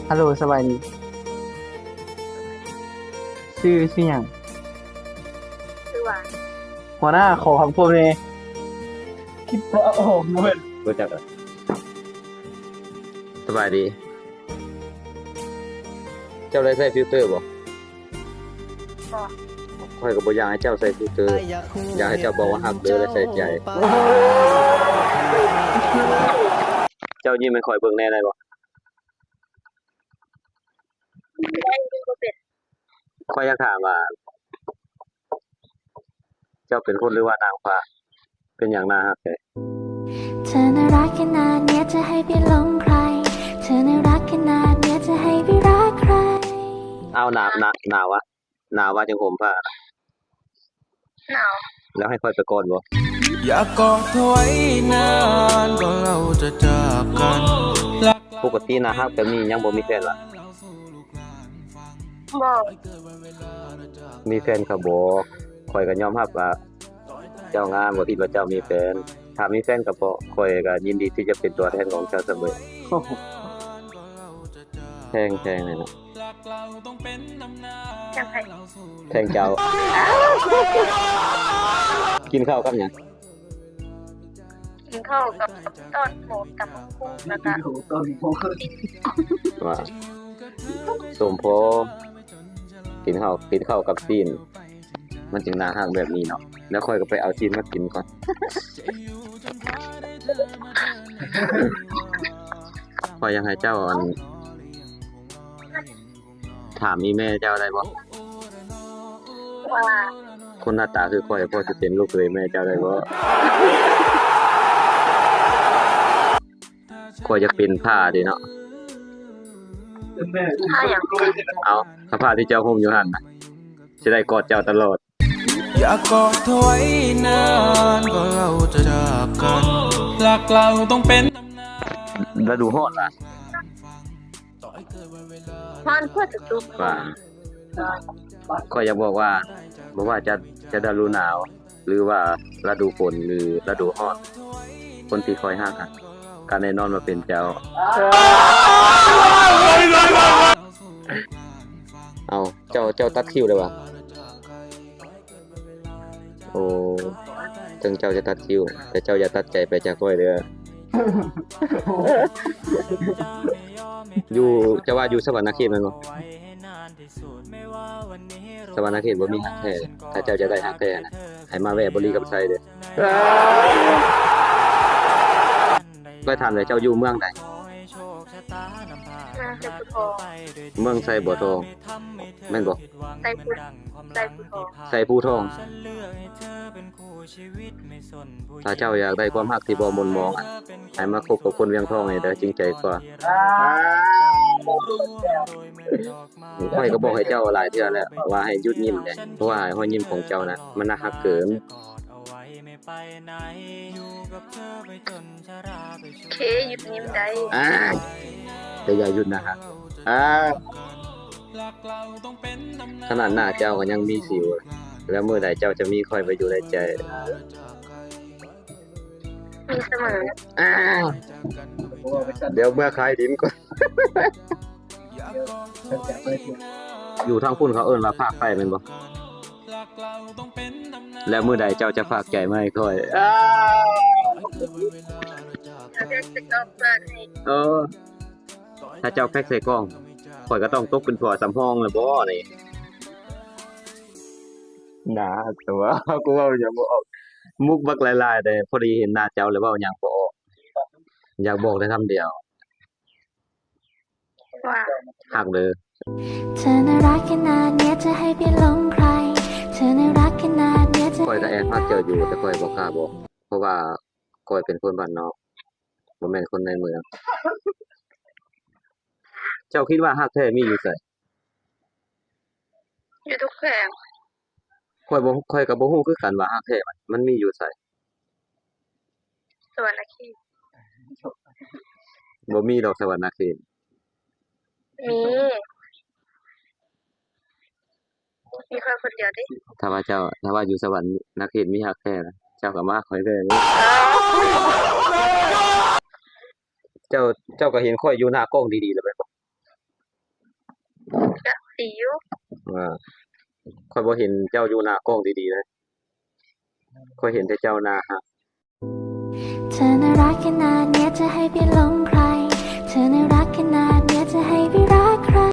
ຮັລໂຫຼ ສະບາຍດີ. ຊື່ ຊື່ຫຍັງ? ຊື່ວ່າ ຫົວໜ້າ ຂໍຄຳຄວາມແດ່. ຄິດບໍ່ອອກເວີຍ. ຮູ້ຈັກລະ. ສະບາຍດີ. ເຈົ້າໄດ້ໃຊ້ຟິວເຕີບໍ່? ບໍ່. ຂ້ອຍກໍບໍ່ຢາກໃຫ້ເຈົ້າໃຊ້ຟິວເຕີ. ຢາກໃຫ້ເຈົ້າບອກວ່າຮັກເດີ ແລະໃສ່ໃຈ. ເຈົ້າຍິ້ມໃຫ້ຂ້ອຍເບິ່ງແດ່ໄດ້ບໍ່? ຂ້ອຍຢາກຖາມວ່າ ເຈົ້າເປັນຄົນ ຫຼືວ່ານາງຟ້າ? ເປັນຫຍັງໜ້າຮັກແທ້? ເຈົ້າໜ້າຮັກຂະໜາດເນີ້ຍ ຈະໃຫ້ໄປຫຼົງໃຄ? ເຈົ້າໜ້າຮັກຂະໜາດເນີ້ຍ ຈະໃຫ້ໄປຮັກໃຄ? ເອົາ ໜາວ ໜາວ ໜາວວະ? ໜາວວ່າຈັ່ງຫົ່ມຜ້ານະ. ໜາວ. ແລ້ວໃຫ້ຂ້ອຍໄປກ່ອນບໍ່? ຢາກກອດເທາໄວ້ນານ ກ່ອນເຮົາຈະຈາກກັນ. ປົກກະຕິໜ້າຮັກແບບນີ້ຍັງບໍ່ມີແຟນວະ? ບໍ່. ມີແຟນກໍບອກ. ຂ້ອຍກໍຍອມຮັບວ່າເຈົ້າງາມ, ບໍ່ຄິດວ່າເຈົ້າມີແຟນ. ຖ້າມີແຟນກໍບອກ, ຂ້ອຍກໍຍິນດີທີ່ຈະເປັນຕົວແທນຂອງເຈົ້າສະເໝີ. ແພງ, ແພງແທ້ເນາະ. ແພງໃຜ? ແພງເຈົ້າ. ກິນເຂົ້າກັບຫຍັງ? ກິນເຂົ້າກັບຕົ້ນໂພດ ຕຳບັກຫຸ່ງ ແລ້ວກະ ວ່າ ສົມພໍ ກິນເຂົ້າ ກິນເຂົ້າກັບຊີ້ນ. ມັນຈຶ່ງໜ້າຮັກແບບນີ້ເນາະ. ແລ້ວຂ້ອຍກໍໄປເອົາຊີ້ນມາກິນກ່ອນ. ຂ້ອຍຢາກໃຫ້ເຈົ້າ ອັນ ຖາມອີ່ແມ່ເຈົ້າໄດ້ບໍ່? ວ່າ ຄົນໜ້າຕາຄືຂ້ອຍ ພໍຊິເປັນລູກເຂຍແມ່ເຈົ້າໄດ້ບໍ່? ຂ້ອຍຢາກເປັນພ້າເດເນາະ. ພ້າຫຍັງ? ເອົ້າ ຜ້າຜ້າທີ່ເຈົ້າຫົ່ມຢູ່ຫັ້ນນະ ຊິໄດ້ກອດເຈົ້າຕະຫຼອດ. ຢາກກອດເທາໄວ້ນານ ກ່ອນເຮົາຈະຈາກກັນ. ຮັກເຮົາຕ້ອງເປັນຕຳນານ. ລະດູຮ້ອນລະ? ຮ້ອນທົ່ວທຸກໆ ວ່າ ຂ້ອຍຢາກບອກວ່າ ບໍ່ວ່າຈະ ຈະລະດູໜາວ ຫຼືວ່າລະດູຝົນ ຫຼືລະດູຮ້ອນ ຄົນທີ່ຂ້ອຍຮັກ ກໍແນ່ນອນວ່າເປັນເຈົ້າ. ເອົ້າ ເຈົ້າ ເຈົ້າຕັດຄິວໄດ້ຫວາ? ໂອ້ ເຖິງເຈົ້າຈະຕັດຄິວ ແຕ່ເຈົ້າຢ່າຕັດໃຈໄປຈາກຂ້ອຍເດີ້. ຢູ່ ເຈົ້າວ່າຢູ່ສະຫວັນນະເຂດແມ່ນບໍ່? ສະຫວັນນະເຂດບໍ່ມີຮັກແທ້. ຖ້າເຈົ້າຈະໄດ້ຮັກແທ້ນະ ໃຫ້ມາແວ່ບໍລິກຳໄຊເດີ້. ຂ້ອຍຖາມແດ່ ເຈົ້າຢູ່ເມືອງໃດ? ເມືອງໄຊພູທອງ. ເມືອງໄຊບົວທອງ ແມ່ນບໍ່? ໄຊພູ ໄຊພູທອງ. ໄຊພູທອງ. ຖ້າເຈົ້າຢາກໄດ້ຄວາມຮັກທີ່ບໍ່ໝົນໝອງ ໃຫ້ມາຄົບກັບຄົນວຽງທອງນີ້ເດີ້ ຈິງໃຈກວ່າ. ຂ້ອຍກໍບອກໃຫ້ເຈົ້າຫຼາຍເທື່ອແລ້ວວ່າໃຫ້ຢຸດຍິ້ມແດ່ ເພາະວ່າຮອຍຍິ້ມຂອງເຈົ້ານະ ມັນໜ້າຮັກເກີນ. ໂອເຄ ຢຸດຍິ້ມໄດ້. ອາ ແຕ່ຢ່າຢຸດນະຮັກ. ອາ ຂະໜາດໜ້າເຈົ້າກໍຍັງມີສິວ ແລ້ວມື້ໃດເຈົ້າຈະມີຂ້ອຍໄວ້ຢູ່ໃນໃຈ? ມີສະເໝີ. ອາ ດຽວເມືອຂາຍດິນກ່ອນ. ຢູ່ທາງພຸ້ນເຂົາເອີ້ນວ່າພາກໄຟແມ່ນບໍ່? ແລ້ວມື້ໃດເຈົ້າຈະພາກໃຈມາໃຫ້ຂ້ອຍ? ເອົາເພກໃສ່ກ່ອງເປີດໃຫ້. ເອີ ຖ້າເຈົ້າເພກໃສ່ກ່ອງ ຂ້ອຍກໍຕ້ອງຕົກເປັນຜົວສຳຮອງແລ້ວບໍ່ນີ້? ໜ້າ ແຕ່ວ່າ ກູເວົ້າຫຍັງບໍ່ອອກ. ມຸກບັກຫຼາຍໆ ແຕ່ພໍດີເຫັນໜ້າເຈົ້າແລ້ວເວົ້າຫຍັງບໍ່ອອກ. ຢາກບອກໄດ້ຄຳດຽວ ວ່າ ຮັກເດີ. ເຈົ້າໜ້າຮັກຂະໜາດເນີ້ຍ ຈະໃຫ້ໄປຫຼົງໃຄ? ເຈົ້າໜ້າຮັກຂະໜາດເນີ້ຍ ຈະ ຂ້ອຍກໍແອບຮັກເຈົ້າຢູ່ ແຕ່ຂ້ອຍບໍ່ກ້າບອກ ເພາະວ່າຂ້ອຍເປັນຄົນບ້ານນອກ ບໍ່ແມ່ນຄົນໃນເມືອງ. ເຈົ້າຄິດວ່າຮັກແທ້ມີຢູ່ໃສ? ຢູ່ທຸກແຂວງ. ຂ້ອຍບໍ່ ຂ້ອຍກໍບໍ່ຮູ້ຄືກັນວ່າຮັກແທ້ມັນ ມັນມີຢູ່ໃສ. ສະຫວັນນະເຂດ. ບໍ່ມີດອກສະຫວັນນະເຂດ. ມີ. ມີຂ້ອຍຄົນດຽວເດ້. ຖ້າວ່າເຈົ້າ ຖ້າວ່າຢູ່ສະຫວັນນະເຂດມີຮັກແທ້ນະ ເຈົ້າກໍມາຫາຂ້ອຍເດີ. ເຈົ້າ ເຈົ້າກໍເຫັນຂ້ອຍຢູ່ໜ້າກ້ອງດີໆ ແລ້ວແມ່ນບໍ່? ດີຢູ່. ວ່າ ຂ້ອຍບໍ່ເຫັນເຈົ້າຢູ່ໜ້າກ້ອງດີໆເລີຍ. ຂ້ອຍເຫັນແຕ່ເຈົ້າໜ້າຮັກ. ເທື່ອໜ້າຮັກຂະໜາດເນີ້ຍ ຈະໃຫ້ໄປຫຼົງ